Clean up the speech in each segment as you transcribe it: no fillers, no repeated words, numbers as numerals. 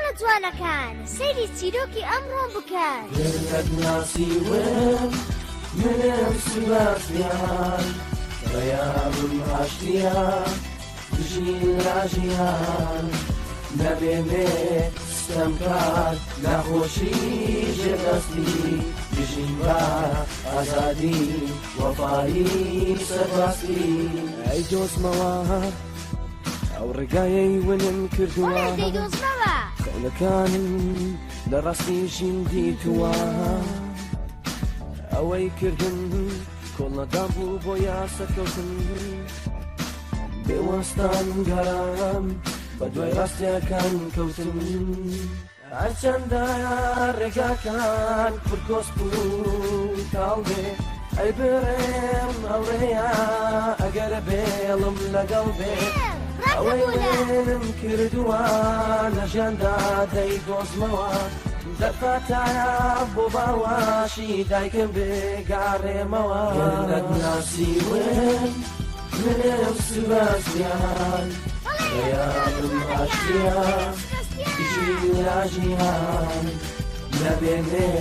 منداڵە جوانەکان سەیری چیرۆکی ئەمڕۆم بکەن. گەر ناسیوم منم سباستیان پەیامم ئاشتیە بژین لە ژیان نەمێنێ ستەمکار ناخۆشی ژێردەستی بژین بە ئازادی وەفایی سەرباستی ئەی دۆزمەوە ئەو ڕێگایەی ونم کردووە بەڵێ دەیدۆزمەوە. خەونەکانم لە ڕاستی ژین دیتووە ئەوەی کردم کۆڵنەدان بوو بۆ یاسەکەوتن بێوەستان گەڕام بە دوای ڕاستیەکان کەوتن هەرچەندە ڕێگاکان پڕ کۆسپ و تاڵ بێ ئەی بڕێم هاوڕێیە ئەگەر بێڵم لەگەڵ بێ ئەوەی منم کردووە لە ژیاندا دەیدۆزمەوە دەرفەتایە بۆ باوەشی دایکم بگەڕێمەوە ناسیون منم سباستیان پەیامم ئاشتیە بژین لە ژیان نەمێنێ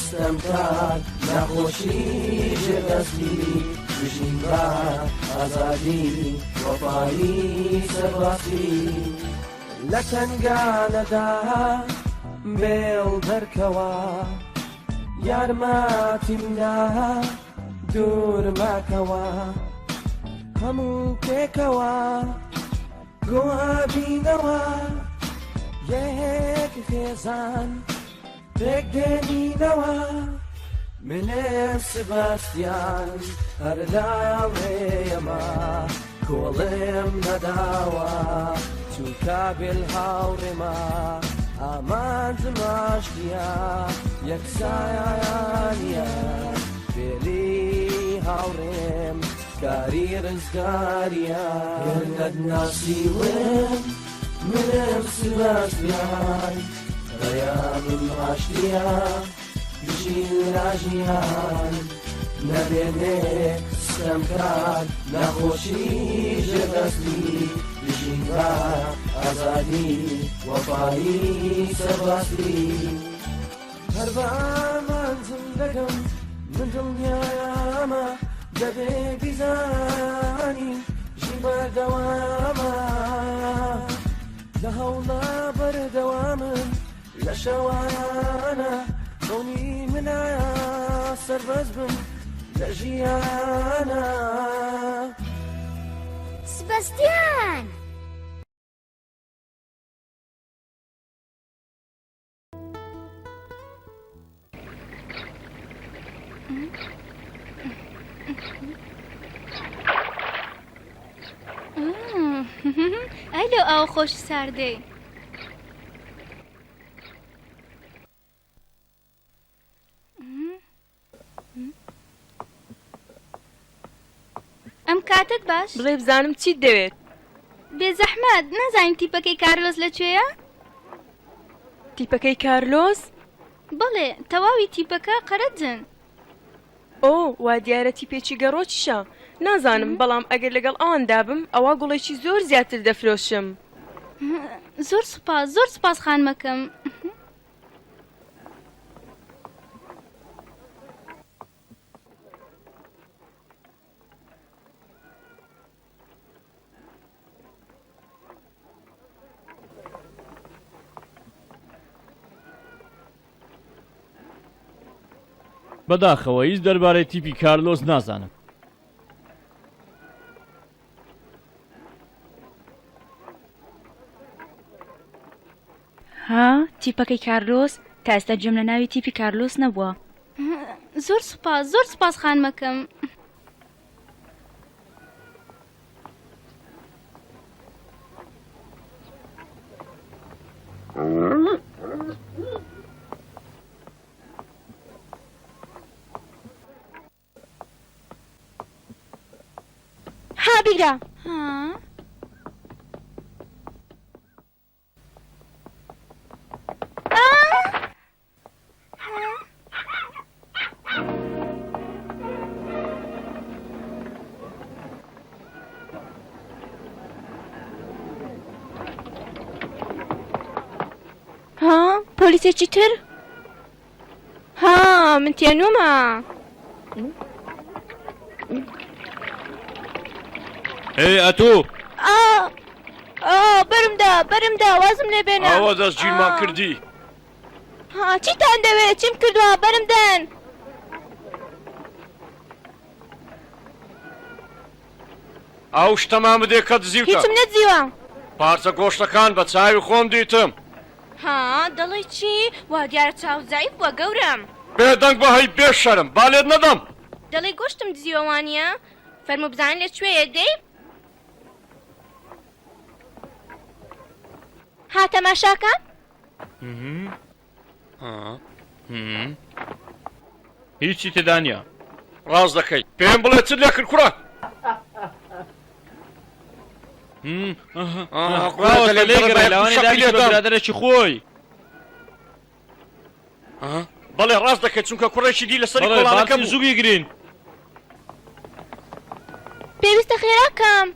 ستەمکار ناخۆشی ژێردەستی بژین بە ئازادی وەفایی سەربازی لە تەنگانەدا بێڵ دەرکەوە یارمەتیمدا دوور ماکەوە هەموو پێکەوە گۆئابینەوە یەک خێزان پێک دێنینەوە منم سباستیان هەر لاوێیەمە کۆڵێم نەداوە چونکە بێل هاوڕێمە ئامانجم ئاشتیە یەکسانیە بێلی هاوڕێم کاری ڕزگاریە گەر نەتناسیوم منم سباستیان پەیامم ئاشتیە بژین لە ژیان نەمێنێ ستەمکار ناخۆشی ژێردەستی بژین بە ئازادی وەفایی سەربازی هەر بە ئامانجم دەگەم من دڵنیامە دەبێ بیزانی ژین بەردەوامە لە هەوڵا بەردەوامم لە شەوانە خەونی منە سەربەست بم لە ژیانە. سباستیان! ئەی لەو ئاوە خۆش ساردەی. ئەم کاتت باش بڵێ بزانم چیت دەوێت بێزەحمەت نازانین تیپەکەی کارلۆس لەکوێیە؟ تیپەکەی کارلۆس؟ بەڵێ تەواوی تیپەکە قەرەجن. ئۆ وا دیارە تیپێکی گەڕۆکیشە. نازانم بەڵام ئەگەر لەگەڵ ئەواندا بم ئەوا گوڵێکی زۆر زیاتر دەفرۆشم. زۆر سوپاس زۆر سوپاس خانمەکەم. بەداخەوە هیچ دەربارەی تیپی کارلۆس نازانم. ها تیپەکەی کارلۆس تا ئێستا گوێم لە ناوی تیپی کارلۆس نەبووە. زۆر سوپاس زۆر سوپاس خانمەکەم. ها بیگرە. ها. ها پۆلیسێکی تر؟ ها من تێنوومە. هێی ئەتوو! ئا ئا بەرمدا بەرمدا وازم لێ بێنە. ئاوا دەستگیرمان کردی. ها چیتان دەوێ چیم کردووە بەرم دەن. ئەو شتەمان بدێ کە دزیوتە. هیچم نەدزیوە. پارچە گۆشتەکان بە چاوی خۆم دیتم. ها دەڵێی چی؟ وا دیارە چاوت زەعیف بووە گەورەم. بێدەنگ بە هەی بێ شەرم با لێت نەدەم. دەڵێی گۆشتم دزیوە وانیە؟ فەرموو بزانە لە کوێیە دەی؟ ها تەماشاکە. هیچی تێدا نییە. ڕاست دەکەی پێم بڵێ چت لێ کرد کوڕە؟ برادەرێکی خۆی. بەڵێ ڕاست دەکەی چونکە کوڕێکی دی لەسەری کۆڵانەکە بوو. زوو بیگرین. پێویستە خێرا کەم.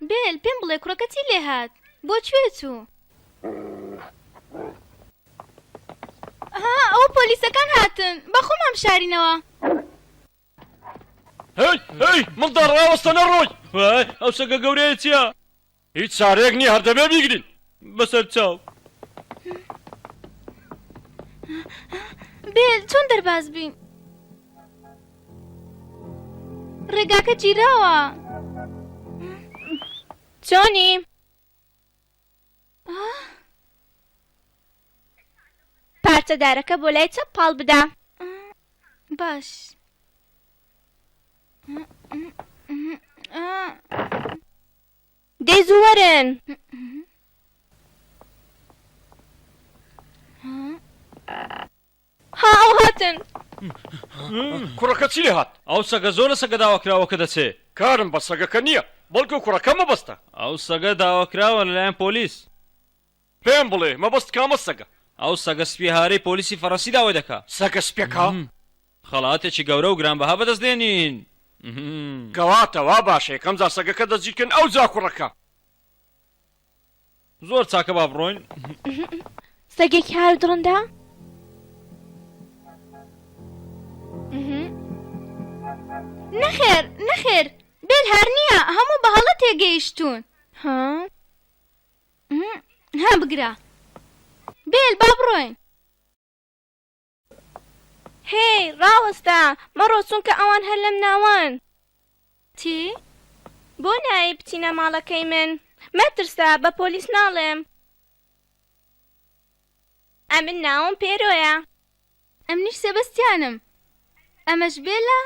بێل، پێم بڵێ کوڕەکە چی لێ هات؟ بۆ کوێ چوو؟ ها، ئەوە پۆلیسەکان هاتن، با خۆمان بشارینەوە. هەی، هەی، منداڵ ڕاوەستە نەڕۆی! وای، ئەو سەگە گەورەیە چییە؟ هیچ چارەیەک نییە، هەر دەبێ بیگرین. بەسەر چاو. بێل، چۆن دەرباز بین؟ ڕێگاکە گیراوە. چۆنی؟ پارچە دارەکە بۆ لای چەپ پاڵ بدە. باش. دەی زوو وەرن. ها ئەو هاتن. کوڕەکە چی لێ هات؟ ئەو سەگە زۆر لە سەگە داواکراوەکە دەچێ. کارم بە سەگەکە نییە، بەڵکو کوڕەکە مەبەستە. ئەو سەگە داواکراوە لەلایەن پۆلیس. پێم بڵێ مەبەست کامە سەگە؟ ئەو سەگە سپیە هارەی پۆلیسی فەڕەنسی داوای دەکا. سەگە سپیەکە؟ خەڵاتێکی گەورە و گرانبەها بەدەست دێنین. کەواتە وا باشە یەکەم جار سەگەکە دەستگیرکەن ئەوجا کوڕەکە. زۆر چاکە با بڕۆین. سەگێکی هار و دڕندە؟ نەخێر نەخێر بێل هار نییە هەموو بە هەڵە تێگەیشتوون. ها؟ ها بگرە بێل با بڕۆین. هێی ڕاوەستە مەڕۆ چونکە ئەوان هەر لەم ناوەن. چی؟ بۆ نایەی بچینە ماڵەکەی من؟ مەترسە بە پۆلیس ناڵێم. ئەمن ناوم پێرۆیە. ئەمنیش سێبەستیانم. ئەمەش بێلە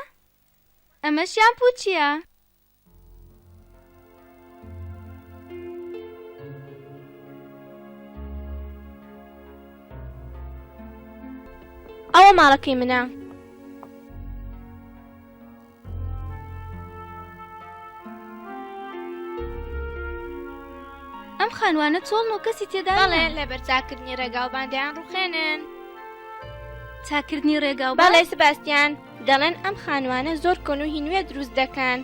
ئەمەشیان پوچیە. ئەوە ماڵەکەی منە. ئەم خانوانە چۆڵن و کەسی تێدا بەڵێ لەبەر چاکردنی ڕێگاوبان دەیان ڕوخێنن. چاکردنی ڕێگاوبان؟ بەڵێ سباستیان، دەڵێن ئەم خانوانە زۆر کۆن و هی نوێ دروست دەکەن.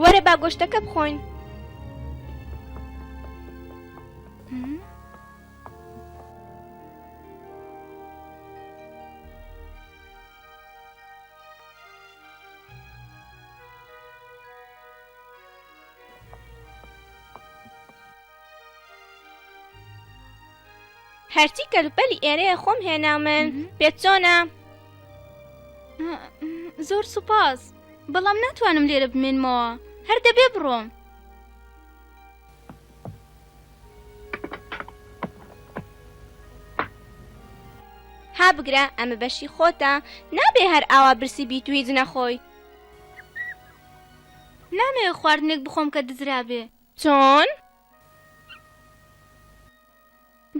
وەرە با گۆشتەکە بخۆین. هەرچی کەلوپەلی ئێرەیە خۆم هێناومن پێت چۆنە؟ زۆر سوپاس بەڵام ناتوانم لێرە بمێنمەوە هەر دەبێ بڕۆم. ها بگرە ئەمە بەشی خۆتە نابێ هەر ئاوا برسی بیت و هیچ نەخۆی. نامەوێ خواردنێک بخۆم کە دزرابێ. چۆن؟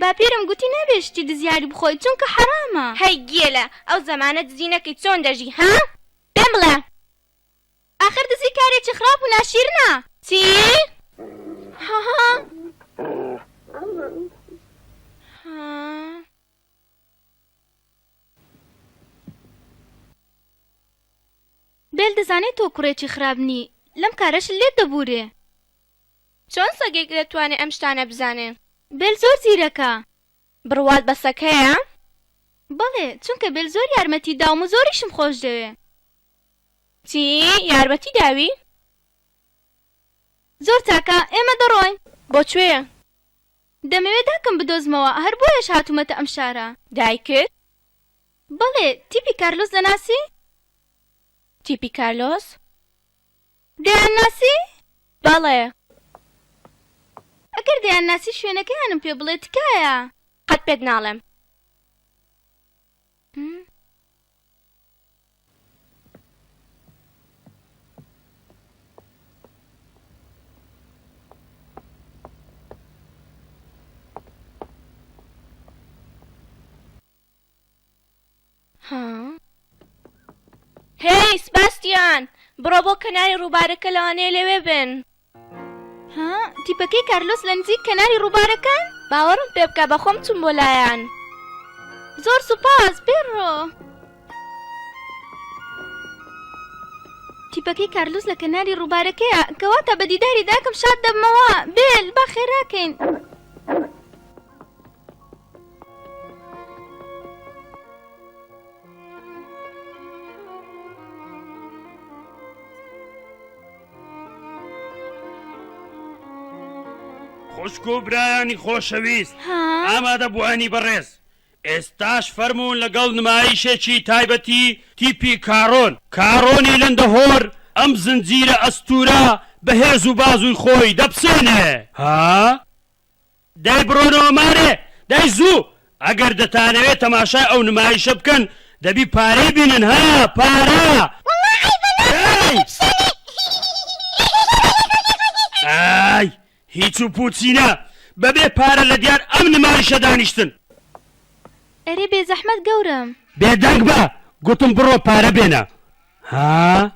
باپیرم گوتی نابێ شتی دزیاری بخۆی چونکە حەرامە. هەی گێلە ئەو زەمانە دزی نەکەی چۆن دەژی ها؟ پێم بڵێ. ئاخر دزی کارێکی خراپ و ناشیرنە. چی؟ ها ها. بێل دەزانێ تۆ کوڕێکی خراپ نی. لەم کارەشت لێت دەبوورێ. چۆن سەگێک دەتوانێ ئەم شتانە بزانێ؟ بێل زۆر زیرەکە. بڕوات بە سەگ هەیە؟ بەڵێ، چونکە بێل زۆر یارمەتی داوم و زۆریشم خۆش دەوێ. چی؟ یارمەتی داوی؟ زۆر چاکە، ئێمە دەڕۆین. بۆ کوێ؟ دەمەوێ داکم بدۆزمەوە، هەر بۆیەش هاتوومەتە ئەم شارە. دایکت؟ بەڵێ، تیپی کارلۆس دەناسی؟ تیپی کارلۆس؟ دەیانناسی؟ بەڵێ. ئەگەر دەیانناسی شوێنەکەیانم پێ بڵێ تکایە. قەت پێت ناڵێم. هێی سباستیان، بڕۆ بۆ کەناری ڕووبارەکە لەوانەیە لەوێ بن. ها، تیپەکەی کارلۆس لە نزیک کەناری ڕووبارەکەن؟ باوەڕم پێ بکە بە خۆم چووم بۆ لایان. زۆر سوپاس، بێڕۆ. تیپەکەی کارلۆس لە کەناری ڕووبارەکەیە، کەواتە بە دیداری داکم شاد دەبمەوە. بێل، با خێراکەین. خوشک و برایانی خۆشەویست، ئامادەبووانی بەڕێز، ئێستاش فەرموون لەگەڵ نمایشێکی تایبەتی تیپی کارۆن، کارۆنی لەندەهۆر ئەم زنجیرە ئەستوورە بە هێز و بازووی خۆی دەپسێنێ. ها؟ دەی بڕۆنەوە مارێ، دەی زوو، ئەگەر دەتانەوێ تەماشای ئەو نمایشە بکەن دەبی پارەی بینن ها، پارە! وەڵا عەیبە دەی! ناتوانین بپسێنێ. ئای هیچ و پوچینە، بەبێ پارە لە دیار ئەم نمایشە دانیشتن. ئەرێ بێزەحمەت گەورەم. بێدەنگ بە، گوتم بڕۆ پارە بێنە. ها؟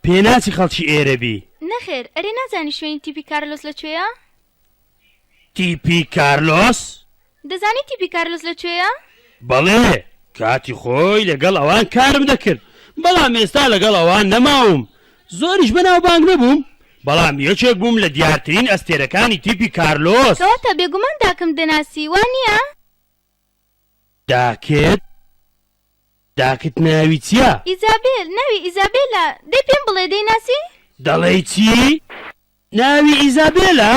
پێناچی خەڵکی ئێرە بی. نەخێر، ئەرێ نازانی شوێنی تیپی کارلۆس لە کوێیە؟ تیپی کارلۆس؟ دەزانی تیپی کارلۆس لە کوێیە؟ بەڵێ، کاتی خۆی لەگەڵ ئەوان کارم دەکرد، بەڵام ئێستا لەگەڵ ئەوان نەماوم. زۆریش بەناوبانگ نەبووم، بەڵام یەکێک بووم لە دیارترین ئەستێرەکانی تیپی کارلۆس. کەواتە بێگومان داکم دەناسی، وا نییە؟ داکت؟ داکت ناوی چییە؟ ئیزابێل، ناوی ئیزابێلە. دەی پێم بڵێ دەیناسی؟ دەڵێی چی؟ ناوی ئیزابێلە؟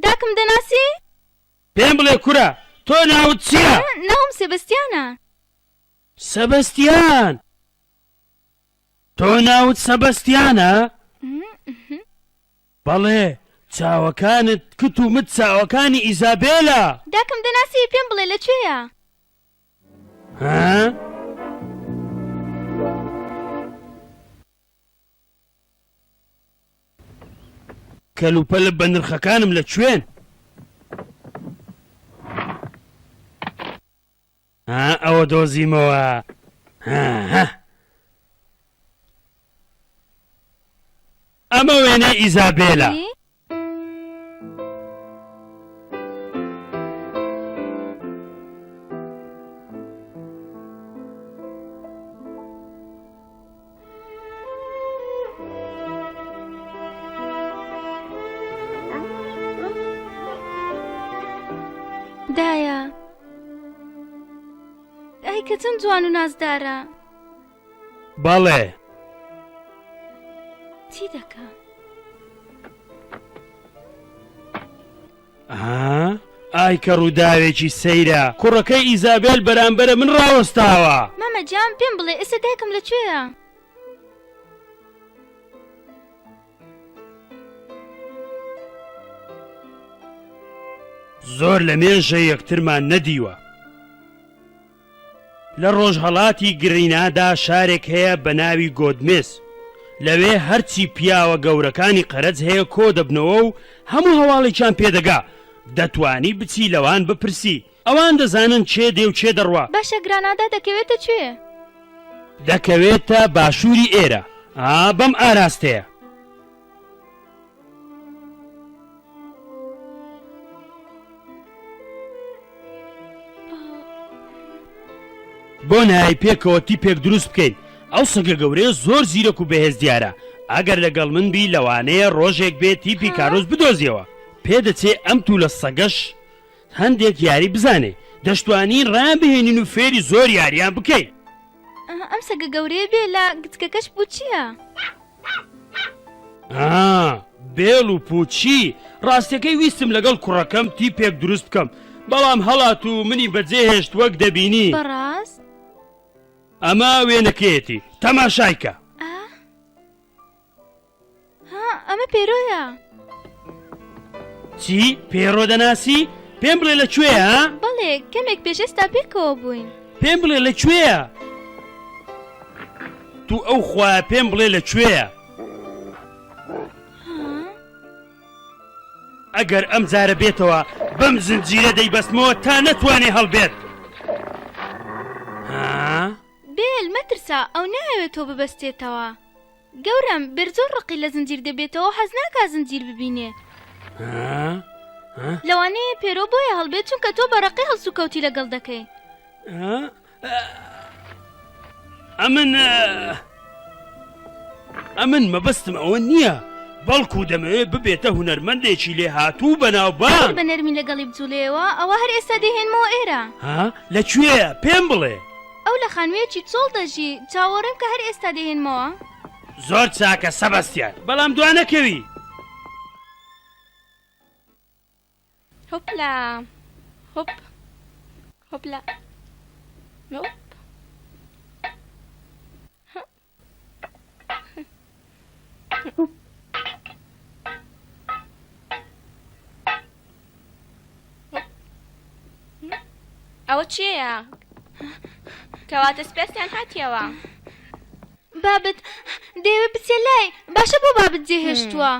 داکم دەناسی؟ پێم بڵێ کورە، تۆ ناوت چییە؟ ناوم سێبەستیانە. سەبەستیان! تۆ ناوت سەبەستیانە؟ بەڵێ، چاوەکانت کت و مت چاوەکانی ئیزابێلە. داکم دەناسی؟ پێم بڵێ لە کوێیە؟ ها؟ کەلوپەلە بەنرخەکانم لە کوێن؟ ها ئەوە دۆزیمەوە ها ئەمە وێنەی ئیزابێلە. دایە ئای کە چەند جوان و نازدارە. بەڵێ. چی دەکا؟ ئا ئای کە ڕووداوێکی سەیرە کوڕەکەی ئیزابێل بەرامبەرە من ڕاوەستاوە. مامە جان پێم بڵێ ئێستا دایکم لە کوێیە؟ زۆر لە مێژە یەکترمان نەدیوە. لە ڕۆژهەڵاتی گرینادا شارێک هەیە بە ناوی گۆدمێس. لەوێ هەرچی پیاوە گەورەکانی قەرەج هەیە کۆ دەبنەوە و هەموو هەواڵێکیان پێ دەگا. دەتوانی بچی لەوان بپرسی. ئەوان دەزانن کێ دێ و کێ دەڕوا. باشە گرانادا دەکەوێتە کوێ؟ دەکەوێتە باشووری ئێرە. ئا بەم ئاراستەیە. بۆ نایەی پێکەوە تیپێک دروست بکەین؟ ئەو سەگە گەورەیە زۆر زیرەک و بەهێز دیارە ئەگەر لەگەڵ من بی لەوانەیە ڕۆژێک بێ تیپی کارۆس بدۆزیەوە پێدەچێ ئەم تولە سەگەش هەندێک یاری بزانێ دەشتوانین ڕایان بهێنین و فێری زۆر یاریان بکەین. ئەم سەگە گەورەیە بێلە گچکەکەش پوچیە. ئا بێڵ و پوچی ڕاستەکەی ویستم لەگەڵ کوڕەکەم تیپێک دروست بکەم بەڵام هەڵات و منی بەجێهێشت وەک دەبینی. بەڕاست؟ ئەمە وێنەکەیەتی تەماشای کە. ها ئەمە پێرۆیە. چی؟ پێرۆ دەناسی؟ پێم بڵێ لە کوێیە؟ بەڵێ کەمێک پێش ئێستا پێکەوە بووین. پێم بڵێ لە کوێیە؟ تو ئەو خوایە پێم بڵێ لە کوێیە؟ ئەگەر ئەم جارە بێتەوە بەم زنجیرە دەیبەستمەوە تا نەتوانێ هەڵبێت. ها؟ بێل مەترسە ئەو نایەوێت تۆ ببەستێتەوە. گەورەم بێر زۆر ڕقی لە زنجیر دەبێتەوە حەز ناکا زنجیر ببینێ. ها؟ ها؟ لەوانەیە پێرۆ بۆیە هەڵبێت چونکە تۆ بە ڕەقی هەڵسوکەوتی لەگەڵ دەکەی. ها؟ ئەمن ئەمن مەبەستم ئەوە نییە بەڵکو دەمەوێت ببێتە هونەرمەندێکی لێهاتوو و بەناوبانگ. بە نەرمی لەگەڵی بجوڵێیەوە ئەوە هەر ئێستا دەیهێنمەوە ئێرە. ها؟ لە کوێیە؟ پێم بڵێ. ئەو لە خانوویەکی چۆڵ دەژی، چاوەڕێم کە هەر ئێستا دەیهێنمەوە. زۆر چاکە سەبەستیان، بەڵام دوانەکەوی. هۆپلا هۆپ هۆپلا هۆپ. ئەوە چییە؟ کەواتە سپێستیان هاتیەوە. بابت دەیەوێت بچێ لای باشە بۆ بابت جێهێشتووە؟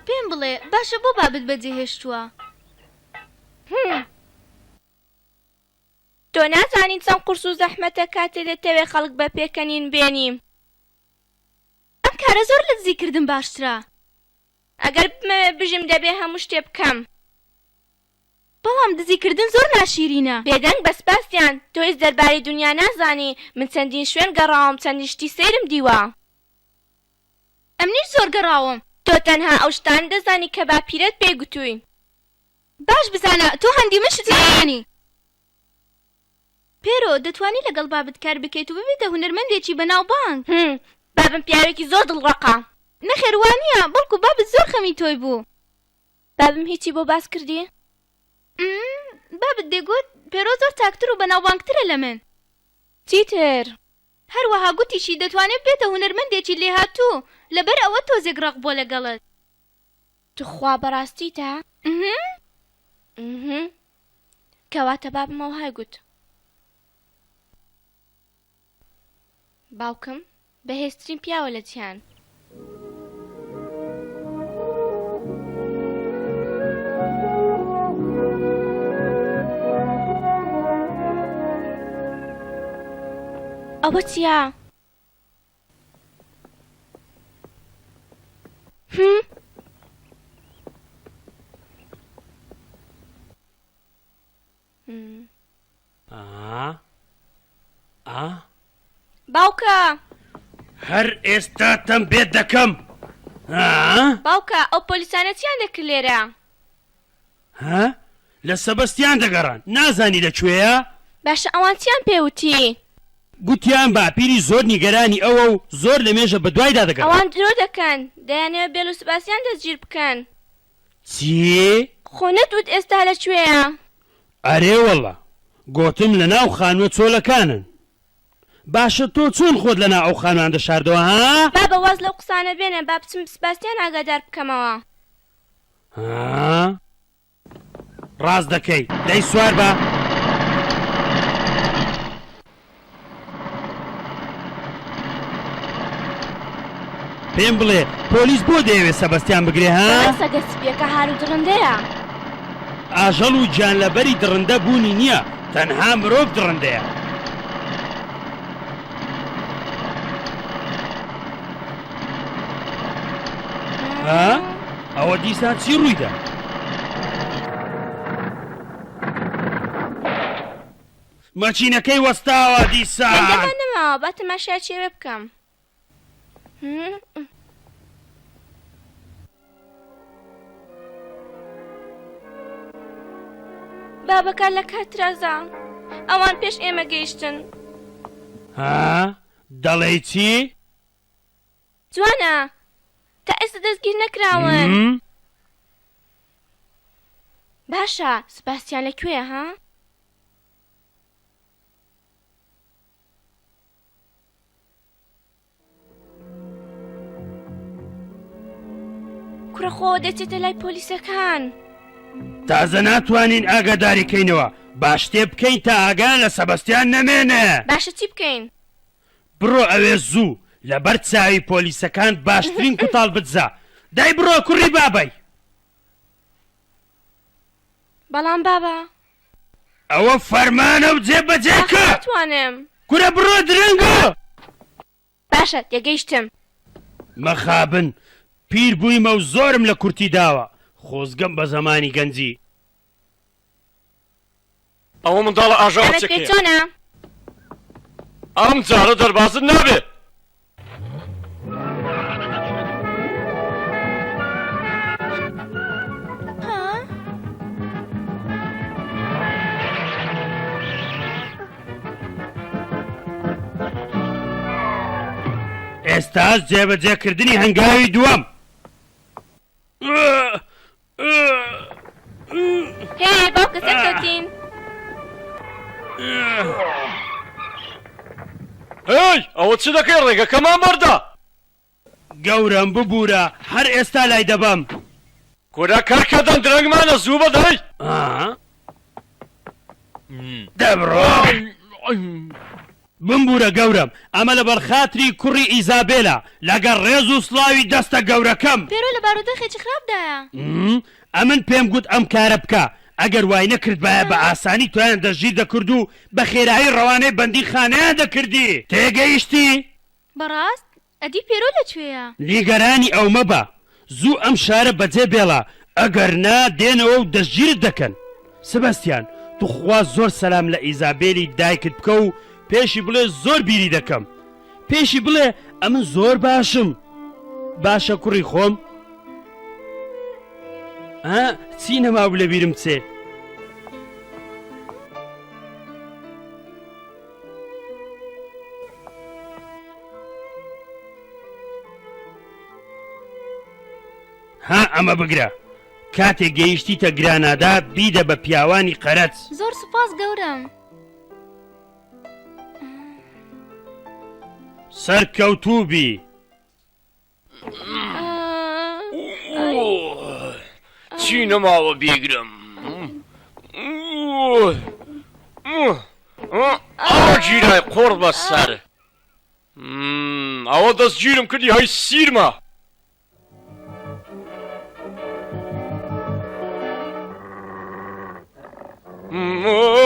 پێم بڵێ باشە بۆ بابت بەجێهێشتووە؟ تۆ نازانی چەند قورس و زەحمەتە کاتێ دەتەوێ خەڵک بە پێکەنین بێنی. ئەم کارە زۆر لە دزی کردن باشترە. ئەگەر بمەوێ بژیم دەبێ هەموو شتێ بکەم. بەڵام دزی کردن زۆر ناشیرینە. بێدەنگ بە سپاسیان، تۆ هیچ دەربارەی دونیا نازانی، من چەندین شوێن گەڕاوم چەندین شتی سەیرم دیوە. ئەمنیش زۆر گەڕاوم. تۆ تەنها ئەو شتانە دەزانی کە باپیرەت پێی گوتووی. باش بزانە تۆ هەندی من شت نازانی. پێرۆ، دەتوانی لەگەڵ بابت کار بکەیت و ببیتە هونەرمەندێکی بەناوبانگ. هم، بابم پیاوێکی زۆر دڵڕەقە. نەخێر وا نییە، بەڵکو بابت زۆر خەمی تۆی بوو. بابم هیچی بۆ باس کردی؟ ئمم، بابت دەیگوت پێرۆ زۆر چاکتر و بەناوبانگترە لە من. چیتر؟ هەروەها گوتیشی دەتوانێت ببێتە هونەرمەندێکی لێهاتوو، لەبەر ئەوە تۆزێک ڕەق بووە لەگەڵت. توخوا بەڕاستیتە؟ ئمم. ئمم. کەواتە بابم ئەوهای گوت. باوکم بەهێزترین پیاوە لە جیهان. ئەوە چییە؟ هم؟ باوکە. هەر ئێستا تەمبێت دەکەم. باوکە ئەو پۆلیسانە چیان دەکرد لێرە؟ ها؟ لە سەبەستیان دەگەڕان نازانی لە کوێیە؟ باشە ئەوان چیان پێ وتی؟ گوتیان باپیری زۆر نیگەرانی ئەوە و زۆر لەمێژە بەدوایدا دەگەڕێت. ئەوان درۆ دەکەن دەیانەوێت بێل و سباسیان دەستگیر بکەن. چی؟ خۆ نەتوت ئێستا لە کوێیە؟ ئەرێ وەڵا گۆتم لەناو خانوە چۆلەکانن. باشە تۆ چۆن خۆت لەناو ئەو خانوان دەشاردەوە ها؟ بابە واز لەو قسانە بێنە با بچم سباستیان ئاگادار بکەمەوە. ها؟ ڕاست دەکەی دەی سوار بە. پێم بڵێ پۆلیس بۆ دەیەوێت سەبەستیان بگرێ ها؟ دەڵێن سەگە سپییەکە هار و دڕندەیە. ئاژەڵ و گیانلەبەری دڕندە بوونی نییە، تەنها مرۆڤ دڕندەیە. ها؟ ئەوە دیسان چی ڕوویدا؟ مەکینەکەی وەستاوە دیسان. هێندەمان نەماوە با تەماشایەکی ئەوێ بکەم. بابەکە لە کات ترازا ئەوان پێش ئێمە گەیشتن. ها؟ دەڵێی چی؟ جوانە تا ئێستا دەستگیر نەکراون. باشە سباستیان لە کوێیە ها؟ کوڕە خۆ دەچێتە لای پۆلیسەکان. تازە ناتوانین ئاگاداری کەینەوە با شتێ بکەین تا ئاگایان لە سەبەستیان نەمێنێ. باشە چی بکەین؟ بڕۆ ئەوێ زوو لەبەر چاوی پۆلیسەکان باشترین کوتاڵ بدزە دەی بڕۆ کوڕی بابەی. بەڵام بابە. ئەوە فەرمانە و جێ بەجێ کە. ئاخر ناتوانم. کورە بڕۆ درەنگە. باشە تێگەیشتم. مەخابن پیر بوویمە و زۆرم لە کورتی داوە خۆزگەم بە زەمانی گەنجی. ئەوە منداڵە ئاژاوە ئەمەت پێ چەکەیە. چۆنە؟ ئەم جارە دەربازت نابێ. ئێستاش جێبەجێکردنی هەنگاوی دووەم. هێ باوکە سەرکەوتین. هێی ئەوە چ دەکەی ڕێگەکەمان بەردا. گەورەم ببورە هەر ئێستا لای دەبەم. کورە کەرکەدەن درەنگمانە زوو بە دەی. دەبڕۆ. بمبورە گەورەم ئەمە لەبەر خاتری کوڕی ئیزابێلا لەگەڵ ڕێز و سڵاوی دەستە گەورەکەم. پێرۆ لە بارودۆخێکی خراپدایە. ئەمن پێم گوت ئەم کارە بکە ئەگەر وای نەکردبایە بە ئاسانی تۆیان دەستگیر دەکرد و بە خێرایی ڕەوانەی بەندیخانەیان دەکردی تێگەیشتی؟ بەڕاست؟ ئەدی پێرۆ لە کوێیە؟ نیگەرانی ئەو مەبە، زوو ئەم شارە بەجێ بێڵە، ئەگەر نا دێنەوە و دەستگیرت دەکەن. سباستیان، توخوا زۆر سەلام لە ئیزابێلی دایکت بکە و پێشی بڵێ زۆر بیری دەکەم. پێشی بڵێ ئەمن زۆر باشم. باشە کوڕی خۆم؟ ئا، چی نەمابوو لە بیرم بچێ؟ ها ئەمە بگرە کاتێک گەیشتیتە گرانادا بیدە بە پیاوانی قەرەج. زۆر سوپاس گەورەم. سەرکەوتوو بی. چی نەماوە بیگرم ئەوە گیرای قۆڕ بەسەر ئەوە دەستگیرم کردی هەی سیرمە.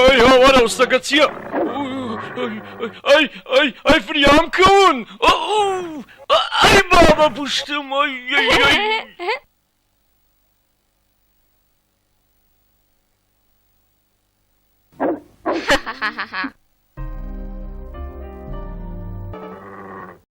ئەی هاوار ئەو سەگە چییە؟ ئەی ئەی ئەی فریام کەون ئەی بابە پشتم ئەی ئەی ئەی. ها.